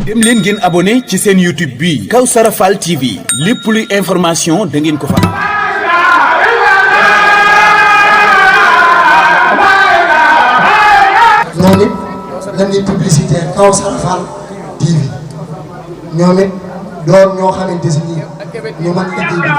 dem leen ngeen abonné ci seen YouTube bi Kawsara Fall TV lépp luy information da ngeen ko fa am. ñoom it dañuy publicité Kawsara Fall TV ñoom it doon ñoo xamante si nii ñu mën liggéey bi.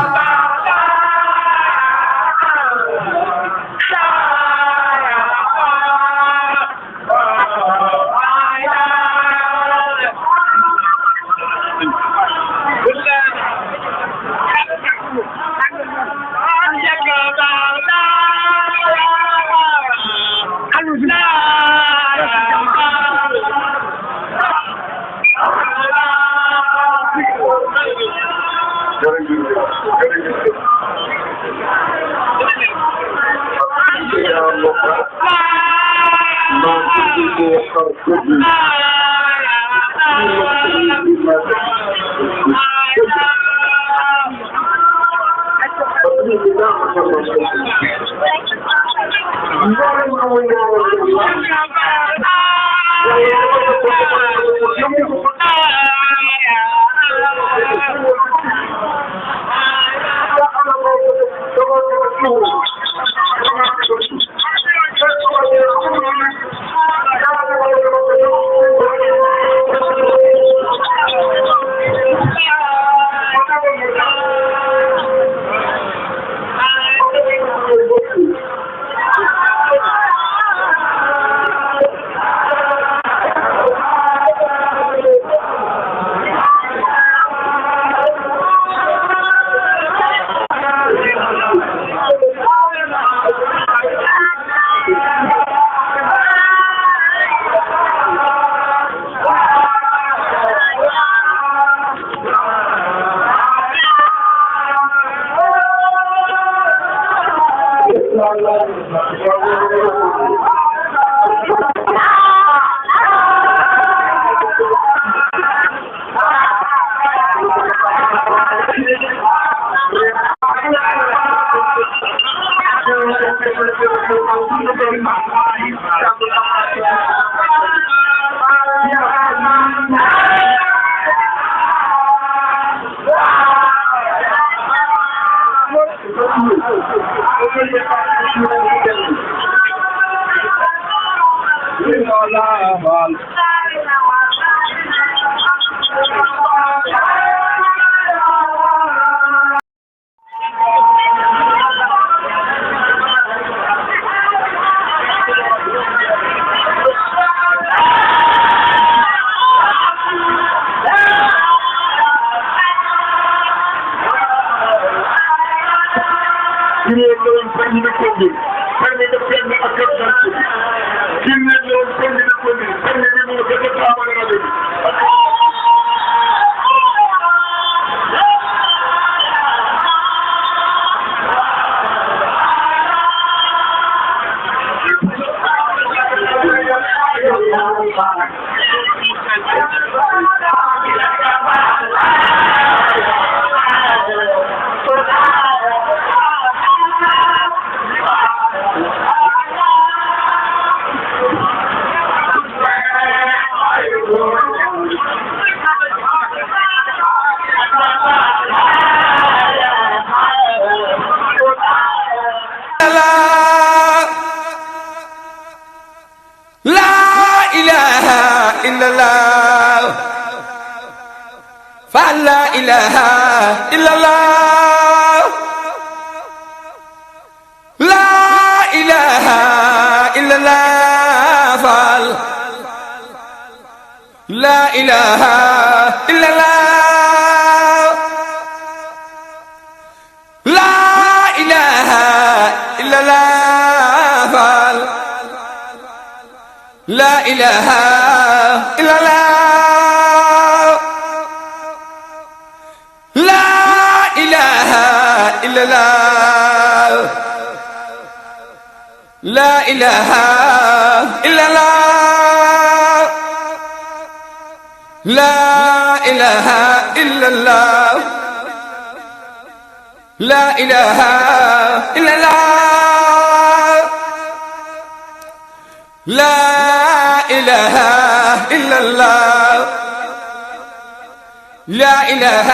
لا إله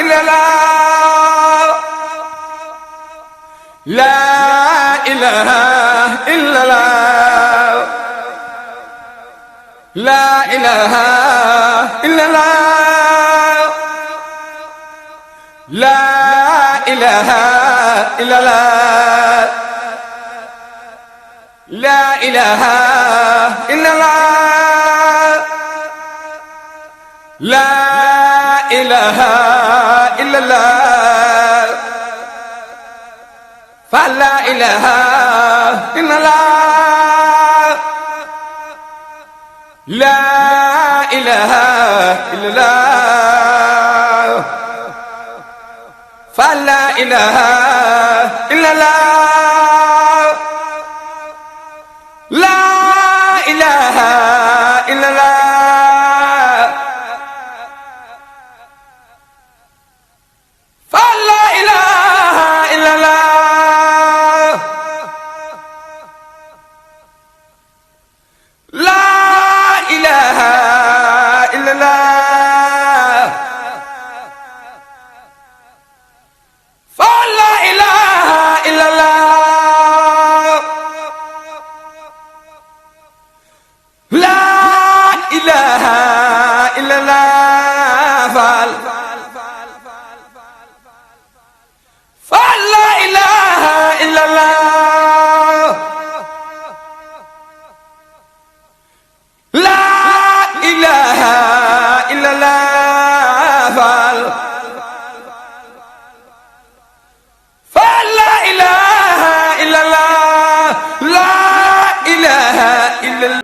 إلا الله لا إله إلا الله لا إله إلا الله لا إله إلا الله لا إله إلا الله لا إله إلا الله فلا إله إلا الله لا إله إلا الله فلا إله إلا الله لا إله إلا الله فلا إله إلا الله لا إله إلا الله فلا إله إلا الله لا إله إلا الله فلا إله إلا الله لا إله إلا الله فلا إله إلا الله لا إله إلا الله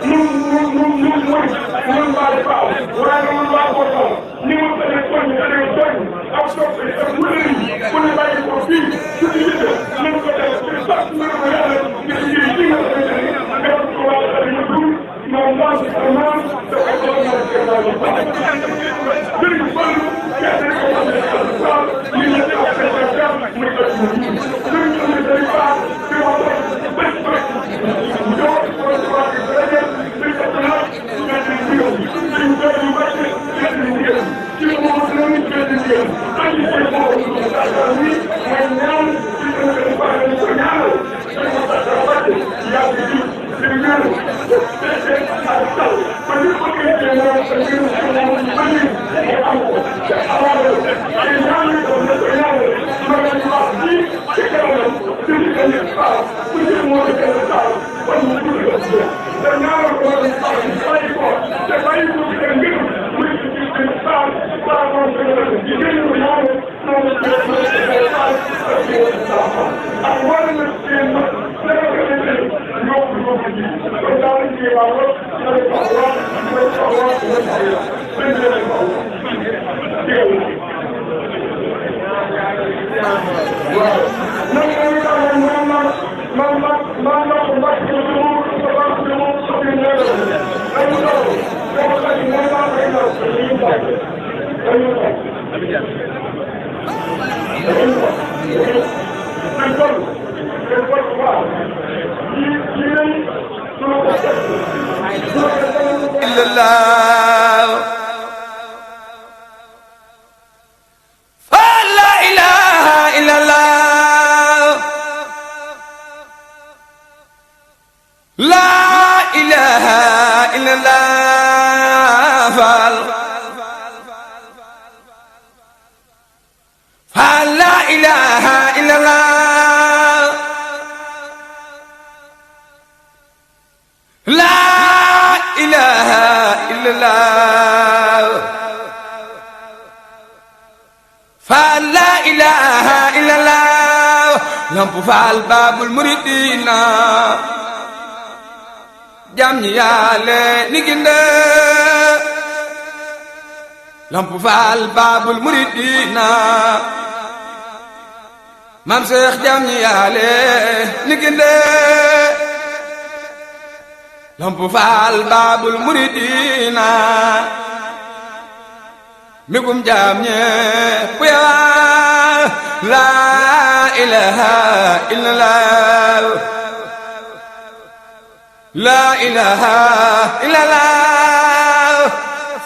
Nun, Lamp Fall Babul Muridina jam ñi yàlla ni ginde Lamp Fall Babul Muridina Mam Cheikh jam ñi yàlla ni ginde Lamp Fall Babul Muridina migum jam ñe puya la ilaha illallah la ilaha illallah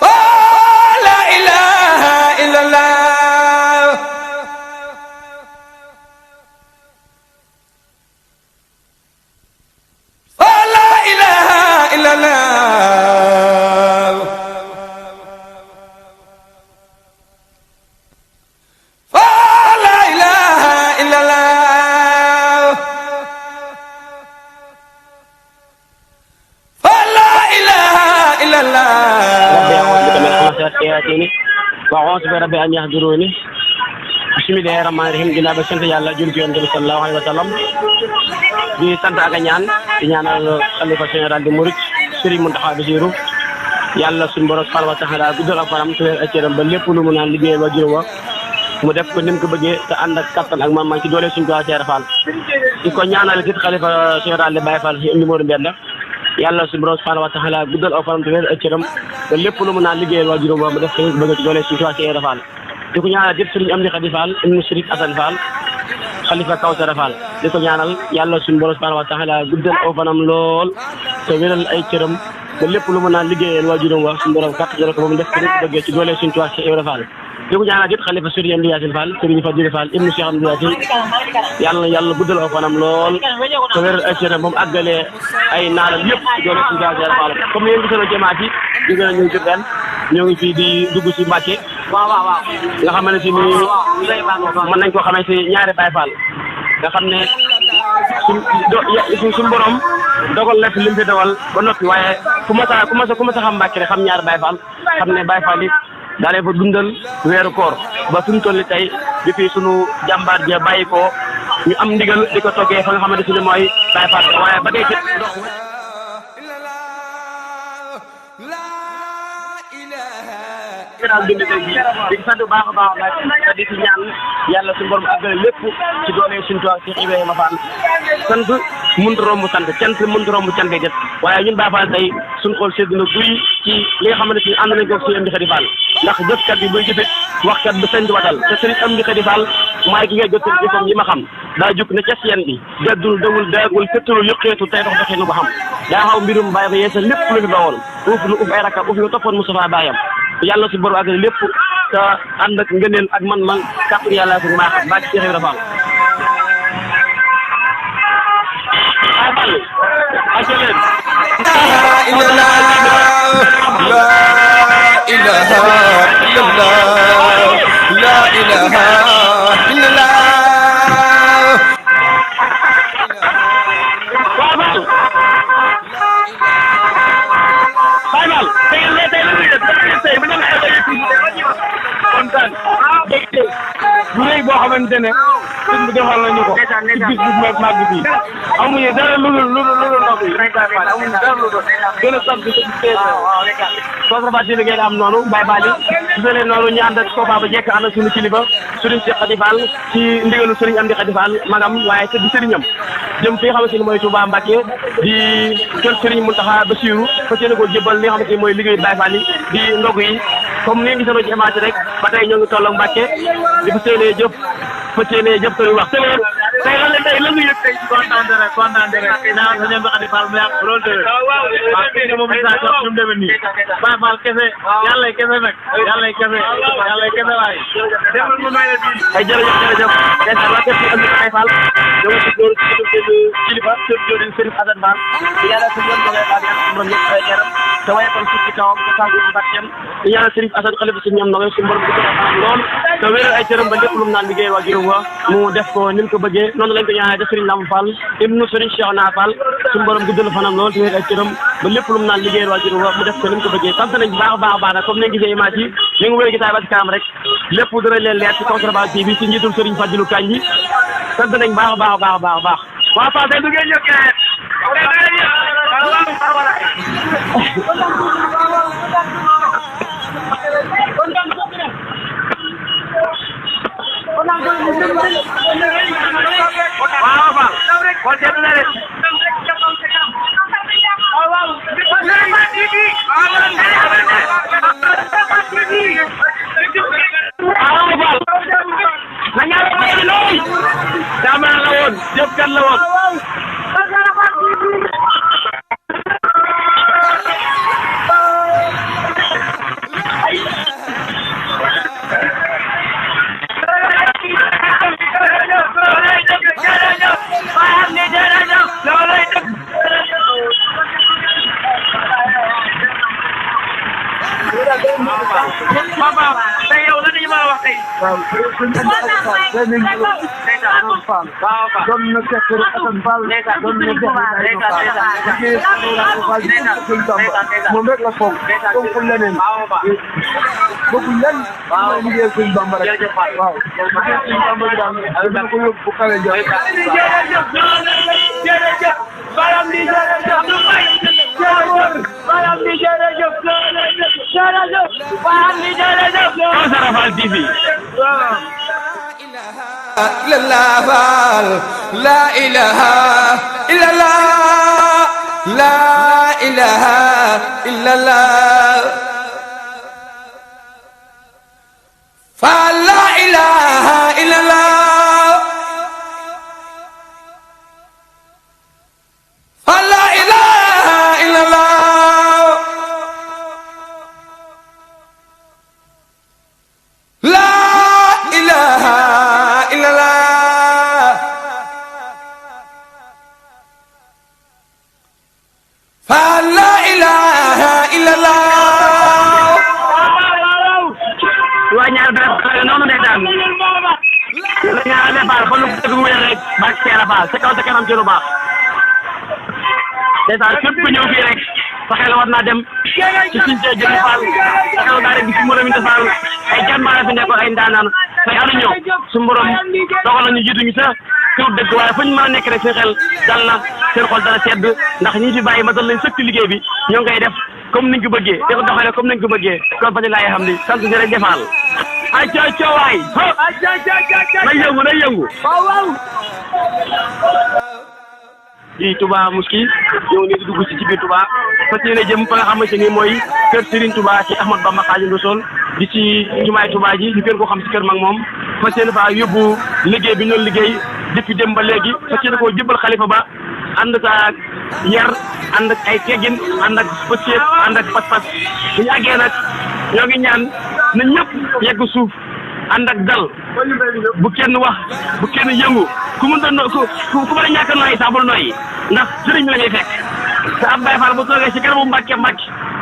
oh la ilaha illallah oh la ilaha illallah وأعوذ بربي أن يحضروني بسم الله الرحمن الرحيم ginnaaw ba sant yàlla jul ci yonent bi sallallahu alayhi wa sallam di sant ak ñaan di ñaanal xalifa général de Mouride Serigne Mountakha Bassirou yàlla suñu borom subhanahu wa taala guddal ak faram te ak cëram ba lépp lu mu naan liggéey ba juróom mu def ko nim ko bëggee te ànd ak kattan ak man ci doole suñu Cheikh Fall di ko ñaanal ci xalifa général de Baye Fall ci indi Modou Mbenda yàlla suñu borom subhanahu wa taala guddal ak faram te ak cëram ba lépp lu mu naan liggéey ba juróom mu def ko nim ko bëggee ci doole suñu Cheikh Fall di ko ñaanal jëpp Serigne Amdi Khady Fall ibnu Serigne Assane Fall xalifa Kawsara Fall di ko ñaanal yàlla suñu borom subhanahu wa taala guddal aw fanam lool te wéral ay cëram ba lépp lu mu naan liggéeyal waajuram wax suñu borom kàtt jël ko ba mu def ko ni bëggee ci doole suñu Cheikh Ibra Fall di ko ñaanal it xalifa Serigne Amdi Yacine Fall Serigne Fadilou Fall ibnu Cheikh Amdi Yacine yàlla guddal aw fanam lool te wéral ay cëram ba mu àggalee ay naalam yëpp ci doole suñu Cheikh Fall comme ni ngeen gisoon jëmaat yi jóge na ñu Diourbel ñoo ngi fii di dugg si Mbàkke waaw nga xam ne si ni mën nañ koo xamee si ñaari Baye Fall nga xam ne suñ borom dogal na fi lim fi dogal ba noppi waaye ku ma sa xam Mbàkke rek xam ñaari Baye Fall xam ne Baye Fall yi daanee fa dundal weeru koor ba suñu toll tey bi fii sunu jàmbaar ja bàyyi ko ñu am ndigal di ko toggee fa nga xamante si ne mooy Baye Fall waaye ba tey ci daal dund tey jii di sant bu baax a baax nag di ci ñaan yàlla suñu borom àggale lépp ci doole suñu toog Cheikh Ibrahima Fall sant mënut romb sant cant mënut romb cant jët waaye ñun Baye Fall tey suñu xool sedd na guy ci li nga xamante ni ànd nañ ko si Amdi Khady Fall ndax jëfkat bi buy jëfit waxkat bi sañ di watal te Serigne Amdi Khady Fall maay ki ngay jotal jëfam yi ma xam daa jukk ne ca seen bi deddul dawul daagul féttalul yëqeetu tey dox doxee nu ko xam daa xaw mbirum Baye ba yeesa lépp lu fi bawoon uuf lu uuf ay rakam uuf lu toppoon Moustapha Bayam yàlla si borom ak lépp te ànd ak ngëneel ak man-man kàttan yàlla ak mbaax baa ci Cheikh Ibrahima Fall. ay Fall ay leen لا إله إلا الله لا إله إلا الله bu rëy boo xamante ne sëñ bi defal nañu ko ci bis bu màgg bi amuñu dara lu ndox yi amuñu dara lu gën a sant conservative ngeen am noonu Baye Bali su leen noonu ñu ànd ak Kopa ba jekk ànd ak suñu kilifa Serigne Cheikh Khady Fall ci ndigalu Serigne Amdi Khady Fall magam waaye te di sëriñam jëm fi nga xamante ni mooy Touba Mbacké di kër Serigne Mountakha Bassirou fas yéene ko jébbal li nga xamante ni mooy liggéey Baye Fall di ndogu yi comme ni ngi sama ci image rek ba tey ñoo ngi toll ak Mbacké di fa séenee jëf tey wax tey lan la tey lan nga yëg tey ci kontaan rek naa sa ñoom Khady Fall mu yàq loolu de waaw kii moom message ñu mu demee nii Baye Fall kese yàlla kese nag yàlla kese waay demal ma may la bi ay jërëjëf kay sa la kese am ni Baye Fall do ci góor ci kilifa Serigne Assane Fall yàlla sa ñoom doole Fall yàlla borom ñëpp ay yaram te waye kon ci kawam ko sangu ci bakkem yàlla Serigne Assane xalifa ci ñoom nag ci borom bi ko lool te wéral ay cëram ba lépp lu mu naan liggéey waa juróom wa mu def ko ni mu ko bëggee noonu lañ ko ñaanee def Serigne Lam Fall ibnu Serigne Cheikh Na Fall suñu borom guddal fanam lool te wéral ay cëram ba lépp lu mu naan liggéey waa juróom wa mu def ko ni mu ko bëggee sant nañ baax a baax nag comme ni nga gisee image yi ñu ngi wéy gitaay ba ci kanam rek lépp dana leen leer ci Conservative TV ci njiitul Serigne Fadilou Kandji sant nañ baax a baax waa Fall tey du ngeen ñëw keneen waaw Fall kon seetlu na rek na ñaar ko yi lool dama la woon jëf kan la woon Papa tey yow lan la ñu mën a wax tey. waaw doon na fekk Assane Fall doon na fekk moom rek la foog foog leneen bëgg lenn mooy liggéey Sëñ Bamba rek waaw Sëñ Bamba bi daal dina ko yóbbu bu xale jërëjëf baram di jërëjëf baram di jërëjëf baram di jërëjëf Conservative TV لا إله إلا الله لا إله إلا الله فلا إله إلا الله فلا إله إلا الله لا إله إلا الله فلا إله إلا الله waa ñaar benn noonu day daan la ñaar départ fa lu dëgg wér rek ba Cheikh Fall sa kaw sa kanam ci lu baax déjà képp ku ñëw fii rek sa xel war naa dem ci suñu see jënd Fall sa xel daa rek di si moroom it Fall ay jàmbaar fi nekkoon ay ndaanaan tey ana ñëw su mborom dogal nañu jiituñu sa tur dëgg waaye fu ñu mën a nekk rek seen xel dal na seen xol dana sedd ndax ñi fi bàyyi matal nañ sëkk liggéey bi ñoo ngi koy def comme niñ ko bëggee di ko doxalee comme niñ ko bëggee kon fa ñu laay xam ni sant jërëjëf Fall ay waay na yëngu di Touba Mosquée ñëw nii di dugg ci biir Touba fas yéene jëm fa nga xamante ni mooy kër Serigne Touba ci Ahmad Bamba Khadimu Rasul di ci jumaay Touba ji ñu gën ko xam ci kër mag moom fas yéene fa yóbbu liggéey bi ñu doon liggéey depuis dem ba léegi fas yéene koo jëbbal xalifa ba ànd ak yar ànd ak ay teggin ànd ak pëcceet ànd ak pas-pas bu ñu àggee nag ñoo ngi ñaan na ñëpp yegg suuf ànd ak dal bu kenn wax bu kenn yëngu ku mënta ku mën a ñàkk a noyyi sax bul noyyi ndax sëriñ bi la ñuy fekk te ab Baay Faal bu toogee ci kanamu Mbàkke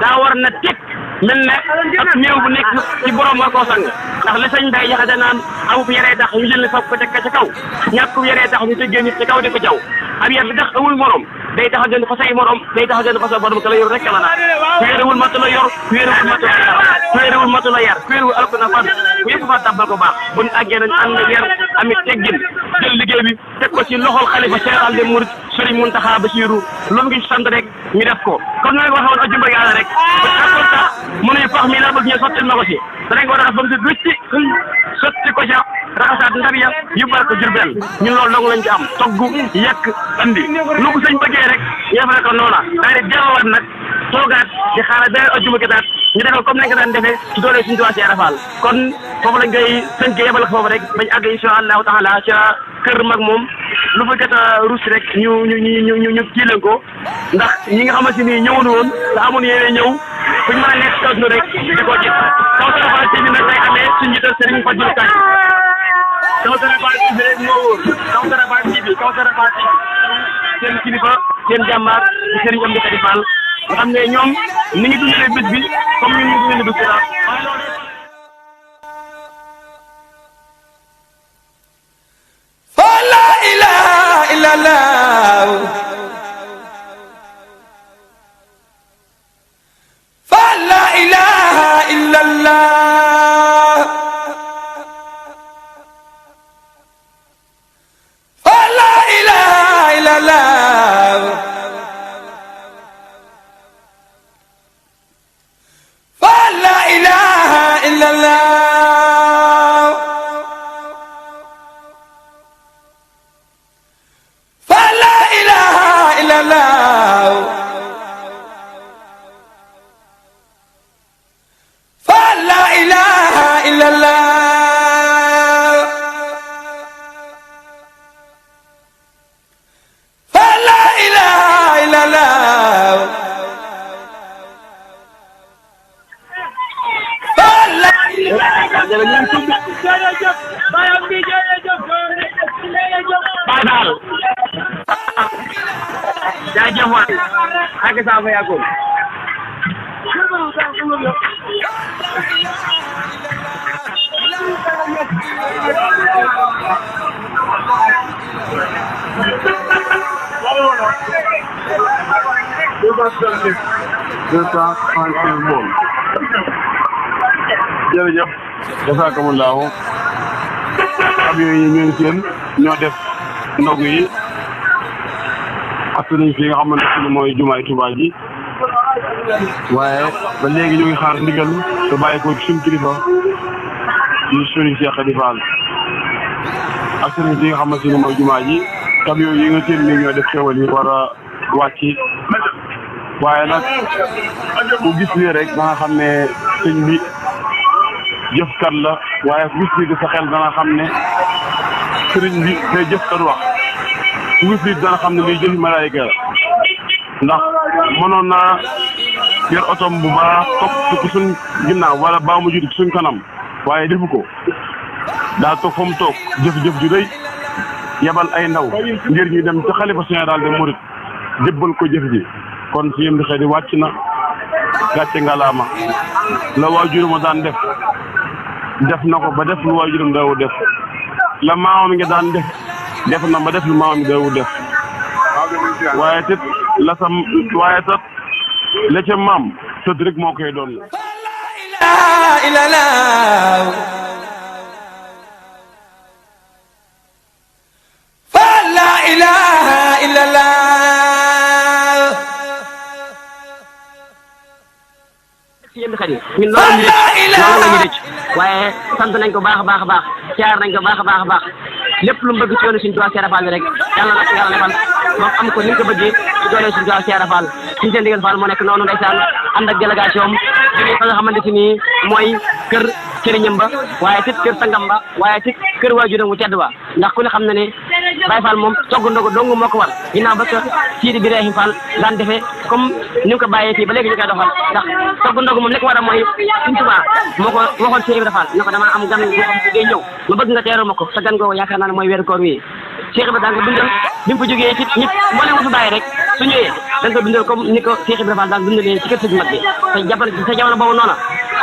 daa war na teg mel ne ak néew bu nekk ci borom war koo sang ndax li sëñ Baye Jaxate naan amub yaree tax ñu jël ne foofu ko teg ca kaw ñàkk yaree tax ñu teggee nit ci kaw di ko jaw ab yar bi tax amul morom day tax a gën fa say morom day tax a gën fa sa borom ka la yor rek la naan ku yorewul matu la yor ku yorewul matu la yar ku yorewul matu la yar ku yorewul alko na fan ku yëpp fa tàbbal ko baax buñ àggee nañ ànd yar amit teggin jël liggéey bi teg ko ci loxol xalifa général des mourides Serigne Mountakha Bassirou lu mu ngi sant rek ñu def ko comme ni ma ko waxee woon ajjuma yàlla rek kon sax mënuñu pax mi la bëgg ñu sottil ma ko ci danañ ko war a def ba mu si wécci sotti ko ca raxasaat ndab ya yóbbal ko Jurbel ñun loolu dong lañ ci am togg yekk andi lu ko sëñ bëggee rek yefale ko noona daa di delluwaat nag toogaat di xaaral beneen ajjuma gataat ñu defal comme nañ ko daan defee ci doole suñu tuwaa Cheikh Rafal kon foofu lañ koy sënkee yebal ko foofu rek bañ àgg insha allahu taala ca kër mag moom lu fa jot a ruus rek ñu kii leen ko ndax ñi nga xamante ni ñëwoon woon te amoon yéene ñëw fuñ mën a nekk kaw rek di ko gis Kawsara Fall TV nag day amee suñu njiital Serigne Fadilou Kane Kawsara Fall TV rek moo wóor Kawsara Fall TV Kawsara Fall TV seen kilifa seen jàmbaar di Serigne Amdi Khady Fall nga xam ne ñoom ni ngi dundalee bés bi comme ñun ñu dundalee bés bi daal. La ilaha illallah fa la ilaha illallah fa la ilaha illallah fa la ilaha illallah jaajëf waay ak saa fa yàggul jërëjëf jazakumullahu ab yooyu ñu ngi seen ñoo def ndogu yi ak nañ fi nga xamante ne mooy jumaay Tuubaa ji waaye ba léegi ñu ngi xaar ndigal te bàyyi ko ci suñu kilifa ci Serigne Cheikh Khady Fall ak sëriñ bi nga xamante ne mooy jumaa ji camion yi nga seen ni ñoo def xewal yi war a wàcc waaye nag ku gis lii rek da nga xam ne sëñ bi jëfkat la waaye ku gis lii sa xel dana xam ne sëriñ bi day jëfkat wax ku gis lii dana xam ne liy jëf malaayika la ndax mënoon naa yor otom bu baax topp ci suñ ginnaaw wala baa mu jiitu ci suñ kanam waaye defu ko daa toog fa mu toog jëf-jëf ju rëy yebal ay ndaw ngir ñu dem ca xalifa général des mourides jébbal ko jëf ji kon si yëm di xëy di wàcc na gàcce ngalaama la waajuram daan def na ko ba def lu waajuram daawu def la maamam nga daan def na ba def lu maamam daawu def waaye tit waaye tat la ca maam sët rek moo koy doon la ilaha illallah ñun loolu la ñu rëcc waaye sant nañ ko baax a baax a baax caar nañ ko baax a baax a baax lépp lu mu bëgg ci yoonu suñu Tuubaa Cheikh Fall rek yàlla na ko yàlla defal moom am ko ni nga ko bëggee ci doole suñu Tuubaa Cheikh Fall suñu seen digal Fall moo nekk noonu ndeysaan ànd ak délégation jógee fa nga xamante si nii mooy kër sëriñam ba waaye tit kër sangam ba waaye tit kër waajuram wu tedd ba ndax ku ne xam na ne Baye Fall moom togg ndogu dong moo ko war ginnaaw ba ko Sidi Birahim Fall daan defee comme ni mu ko bàyyee fii ba léegi ñu koy doxal ndax togg ndogu moom li ko war a mooy Sëriñ Tuubaa moo ko waxoon Cheikh Ibrahima Fall ne ko dama am gan goo xam ne day ñëw ma bëgg nga teeral ma ko sa gan googu yaakaar naa ne mooy weeru koor wi Cheikh Ibrahima daan ko bindal bi mu fa jógee ci nit mbooleem su bàyyi rek su ñëwee dañ ko bindal comme ni ko Cheikh Ibrahima Fall daan bindalee ci kër sëñ mag bi te jamono boobu noona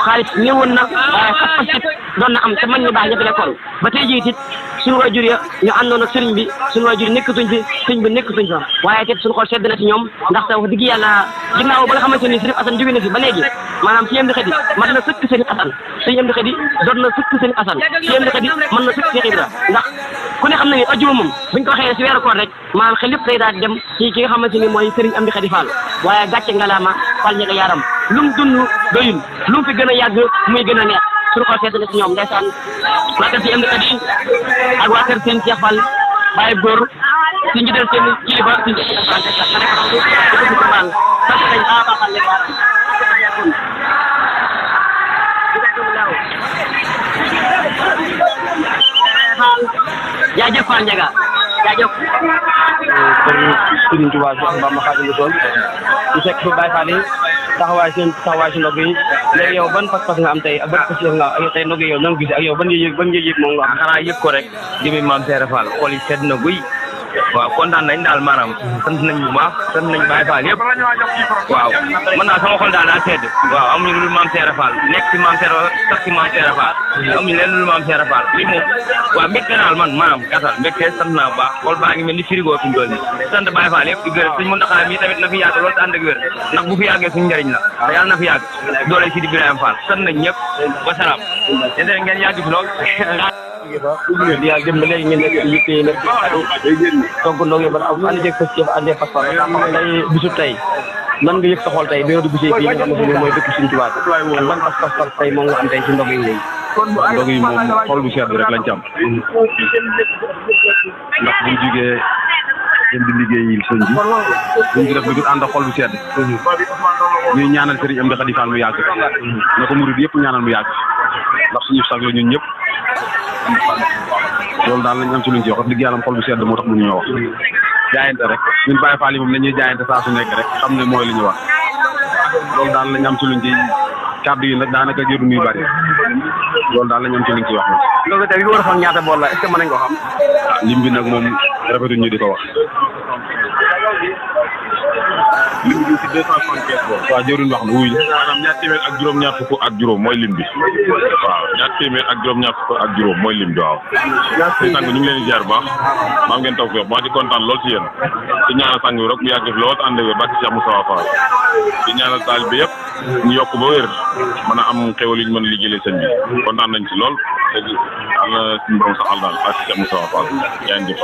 xaalis ñëwoon na waaye xas doon na am te mag ñi baax ñëpp lekkoon ba tey jii it suñu waajur ya ñu àndoon ak sëriñ bi suñu waajur nekkatuñ fi sëriñ bi nekkatuñ fa waaye it suñu xol sedd na ci ñoom ndaxte wax dëgg yàlla ginnaaw ba nga xamante ni Sëriñ Asan jóge na fi ba léegi maanaam si yem di xëdi mat na sëkk Sëriñ Asan si yem di xëdi doon na sëkk Sëriñ Asan si yem di xëdi mën na sëkk Cheikh Ibra ndax ku ne xam na ni ajjuma moom buñ ko waxee si weeru koor rek maanaam xel lépp day daal dem ci ki nga xamante ni mooy Sëriñ Amdi Xadi Fall waaye gàcce ngalaama Fall ñega yaram lu mu dund doyul lu mu fi gën a yàgg muy gën a neex suñu xol sedd na ci ñoom ndeysaan waa kër si Amdi Xadi ak waa kër seen Cheikh Fall Baye Góor si njiital seen kilifa si njiital Fall jaajëf Fall Ndiaga jaajëf kon Sëriñ Tuubaa Cheikh Bamba Xaadimu Rasuul ñu fekk fi Baye Fall yi taxawaay si ndog yi léegi yow ban pas-pas nga am tey ak ban pas-pas nga am tey ndog yi yow nan gis ak yow ban yëg moom nga am xanaa yëg ko rek jëmi maam Seera Fall xool yi sedd na guy waaw kontaan nañ daal maanaam sant nañ bu baax sant nañ Baye Fall yëpp waaw man daal sama xol daal daa sedd waaw amuñu lu maam Seera Fall nekk ci maam Seera sax ci maam Seera Fall amuñu leen lu maam Seera Fall lii moom waaw mbégte daal man maanaam gàttal mbégte sant naa bu baax xol baa ngi mel ni frigo fi mu toll nii sant Baye Fall yëpp di gërëm suñ Muntaxa mi tamit na fi yàgg loolu te ànd ak wér ndax bu fi yàggee suñu njëriñ la te yàlla na fi yàgg doole Sidi Birahim Fall sant nañ ñëpp wasalaam te ngeen yàgg fi lool di yàlla dem ba léegi ngeen nekk yitte nekk togg ndog yi ba am andi jeg fas andee pas-pas tey bisu tey nan nga yëg sa xol tey bi nga dugg ci fii nga xamante ni mooy dëkk Sëriñ Tuubaa ak ban pas-pas tey moom nga am tey ci ndog yi léegi ndog yi moom xol bu sedd rek lañ ci am ndax buñ jugee dem di liggéey sëñ bi buñ ci def lu dul ànd ak xol bu sedd ñuy ñaanal Sëriñ Amdi Xadi Fall mu yàgg na ko murid yëpp ñaanal mu yàgg ndax suñu sag la ñun ñëpp loolu daal lañ am ci luñ ci wax dëgg yàlla xol bu sedd moo tax mu ñoo wax jaayante rek ñun Baye Fall yi moom nañuy jaayante saa su nekk rek xam ne mooy li ñu wax loolu daal lañ am ci luñ ci kàddu yi nag daanaka jëru muy bari loolu daal lañ am ci luñ ci wax moom. loolu tey bi war a xam ñaata bool la est-ce que mën nañ ko xam. lim bi nag moom rafetuñ ñu di ko wax. lim bi ci 275 bool. waaw jëruñ wax na wuy maanaam ñaar téeméer ak juróom-ñaar fukk ak juróom mooy lim bi waaw ñaar téeméer ak juróom-ñaar fukk ak juróom mooy lim bi waaw. sang ñu ngi leen di jaar baax maa ngeen taw feex maa di kontaan lool ci yéen ci ñaanal sang bi rek mu yàgg fi lool ànd ak bàkk Cheikh Moussa Fall ci ñaanal taal bi yëpp ñu yokk ba wér mën a am xéwal yu ñu mën a liggéeyal sëñ bi kontaan nañ ci lool dëgg yàlla suñu borom saxal daal ak Cheikh Moussa Fall yaa ngi